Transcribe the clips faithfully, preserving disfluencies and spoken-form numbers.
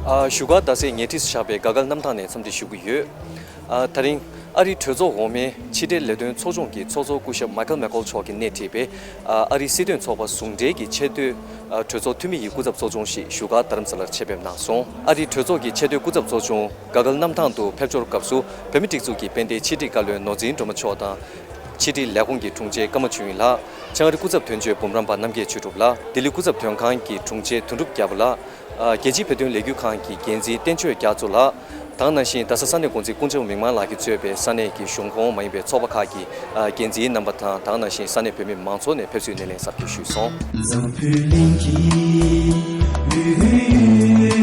ཨ། བཞུགས་སྒར་རྡ་སའི་ཉེ་འཁྲིས་སུ་བཞག་པའི་ག་གལ་གནམ་ཐང་ནས་འཚམས་འདྲི་ཞུ་གི་ཡོད། ཨ། ད་རིང་ཨ་རིའི་གྲོས་ཚོགས་འོག་མའི་ཕྱི་འབྲེལ་ལས་དོན་ཚོགས་ཆུང་གི་ཚོགས་གཙོ་སྐུ་ཞབས་མའི་ཁལ་མེག་ཀོལ་མཆོག་གིས་སྣེ་ཁྲིད་པའི། ཨ། ཨ་རིའི་སྲིད་དོན་ཚོགས་པ་ཟུང་འབྲེལ་གྱི་ཆེས་མཐོའི། ཨ། གྲོས་ཚོགས་འཐུས་མི་ཡི་སྐུ་ཚབ་ཚོགས་ཆུང་ཞིག་བཞུགས་སྒར་རྡ་རམ་ས་ལར་ཆེད་ཕེབས་གནང་སོང་། ཨ་རིའི་གྲོས་ཚོགས་ཀྱི་ཆེས་མཐོའི་སྐུ་ཚབ་ཚོགས་ཆུང་ག་གལ་གནམ་ཐང་དུ་ཕེབས་འབྱོར་སྐབས་སུ། བོད་མིའི་སྒྲིག་འཛུགས་ཀྱི་དཔལ་ལྡན་ཕྱི་དྲིལ་བཀའ་བློན་ནོར་འཛིན་སྒྲོལ་མ་མཆོག་དང་། ཕྱི་དྲིལ་ལས་ཁུངས་ཀྱི་དྲུང་ཆེ་ཀརྨ་ཆོས་དབྱིངས་ལགས། ལྕང་རི་སྐུ་ཚབ་དོན་གཅོད་འབུམ་རམས་པ་རྣམ་རྒྱལ་ཆོས་གྲུབ་ལགས། ལྡི་ལི་སྐུ་ཚབ་དོན་ཁང་གི་དྲུང་ཆེ་དོན་གྲུབ་རྒྱལ་པོ་ལགས། ཨ། རྒྱལ་སྤྱིའི་བོད་དོན་ལས་འགུལ་ཁང་གི་འགན་འཛིན་བསྟན་ཆོས་རྒྱ་མཚོ་ལགས། དེ་ནང་བཞིན་རྡ་ས་ས་གནས་འགོ་འཛིན་ཀུན་བྱང་མིག་དམར་ལགས་ཀྱིས་གཙོས་པའི་ས་གནས་ཀྱི་གཞུང་ཁོངས་མ་ཡིན་པའི་ཚོགས་པ་ཁག་གི། ཨ། འགན་འཛིན་རྣམ་པ་དང་། དེ་ནང་བཞིན་ས་གནས་བོད་མི་མང་ཚོགས་ནས་ཕེབས་བསུའི་སྣེ་ལེན་གཟབ་རྒྱས་ཞུས་སོང་། འཛམ་བུའི་གླིང་གི་ཡུལ་ཡུལ་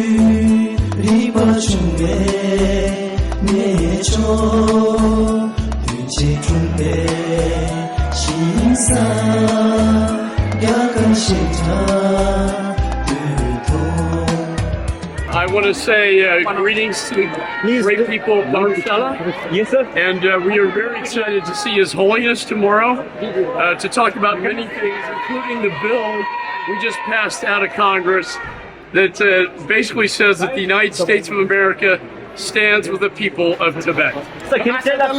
རིག་པ་བྱུང་བའི་གནས་མཆོག་བདུན་བརྒྱད་འཁྲུངས་པའི་ཞིང་ས་རྒྱ་གར་ཞིང་ཁྲ་སྟོད་ཐོག I want to say uh, greetings to the great people of Dharamshala. Yes, sir. And uh, we are very excited to see His Holiness tomorrow uh, to talk about many things, including the bill we just passed out of Congress that uh, basically says that the United States of America stands with the people of Tibet. Sir, can you tell us?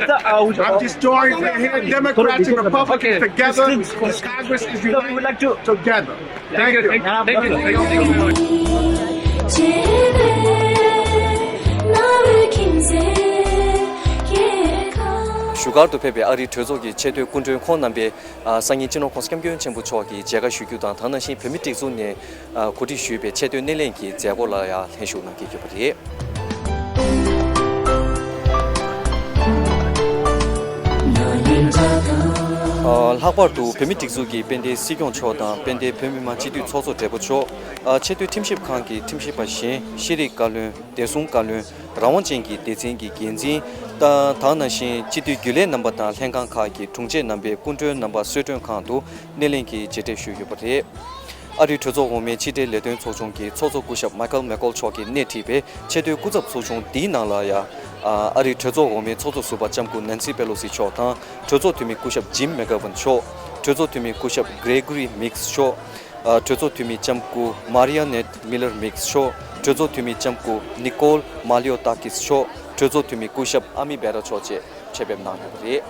Sir, uh, I'm just joined. We're here, Democrats and Republicans together. This Congress is united together. Thank you. Thank you. Thank you. Thank you very much. བཞུགས་སྒར་དུ་ཕེབས་པའི་ཨ་རིའི་གྲོས་ཚོགས་ཀྱི་ཆེས་མཐོའི་སྐུ་མགྲོན་ཁོང་རྣམ་པས། ཨ། སང་ཉིན་སྤྱི་ནོར་༸གོང་ས་༸སྐྱབས་མགོན་ཆེན་པོ་མཆོག་གིས་མཇལ་ཁ་ཞུ་རྒྱུ་དང་། དེ་ནང་བཞིན་བོད་མིའི་སྒྲིག་འཛུགས་ནས། ཨ། གོ་སྒྲིག་ཞུས་པའི་ཆེས་མཐོའི་སྣེ་ལེན་གྱི་མཛད་སྒོ་ལ་ཡང་ལྷན་ཞུགས་གནང་གི་ཡོད་པ་རེད། ཨ། ལྷག་པར་དུ་བོད་མིའི་སྒྲིག་འཛུགས་ཀྱི་དཔལ་ལྡན་སྲིད་སྐྱོང་མཆོག་དང་། དཔལ་ལྡན་བོད་མི་མང་སྤྱི་འཐུས་ཚོགས་གཙོ་སྦྲེལ་པོ་མཆོག་ཨ། ཆེས་མཐོའི་ཁྲིམས་ཞིབ་ཁང་གི་ཁྲིམས་ཞིབ་པ་གཞན། ཤེས་རིག་བཀའ་བློན། བདེ་སྲུང་བཀའ་བློན། རང་དབང་ཅན་གྱི་སྡེ་ཚན་གྱི་འགན་འཛིན། ད། དེ་ནང་བཞིན་སྤྱི་འཐུས་རྒྱུན་ལས་རྣམ་པ་དང་། ལྷན་ཁང་ཁག་གི་དྲུང་ཆེ་རྣམ་པའི་སྐུ་མགྲོན་རྣམ་པ་གསོལ་མགྲོན་ཁང་དུ་སྣེ་ལེན་གྱིས་མཇལ་འཕྲད་ཞུས་ཡོད་པ་རེད། ཨ་རིའི་གྲོས་ཚོགས་འོག་མའི་ཕྱི་འབྲེལ་ལས་དོན་ཚོགས་ཆུང་གི་ཚོགས་གཙོ་སྐུ་ཞབས་མའི་ཁལ་མེག་ཀོལ་མཆོག་གིས་སྣེ་ཁྲིད་པའི་ཆེས་མཐོའི་སྐུ་ཚབ་ཚོགས་ཆུང་འདིའི་ནང་ལ་ཡང་། ཨ། ཨ་རིའི་གྲོས་ཚོགས་འོག་མའི་ཚོགས་གཙོ་ཟུར་པ་ལྕམ་སྐུ་ནན་སི་པེ་ལོ་སི་མཆོག་དང་། གྲོས་ཚོགས་འཐུས་མི་སྐུ་ཞབས་ཇིམ་མེག་གྷ་ཝན་མཆོག་གྲོས་ཚོགས་འཐུས་མི་སྐུ་ཞབས་གྷི་རེ་གྷོ་རི་མིགས་མཆོག་ཨ། གྲོས་ཚོགས་འཐུས་མི་ལྕམ་སྐུ་མ་རི་ཡ་ནེད་མི་ལར་མིགས་མཆོག་གྲོས་ཚོགས་འཐུས་མི་ལྕམ་སྐུ་ནི་ཀོལ་མ་ལིའོ་ཏཱ་ཀིས་མཆོག་གྲོས་ཚོགས་འཐུས་མི་སྐུ་ཞབས་ཨ་མི་བེ་ར་མཆོག་བཅས་ཆེད་ཕེབས་གནང་ཡོད་པ་རེད།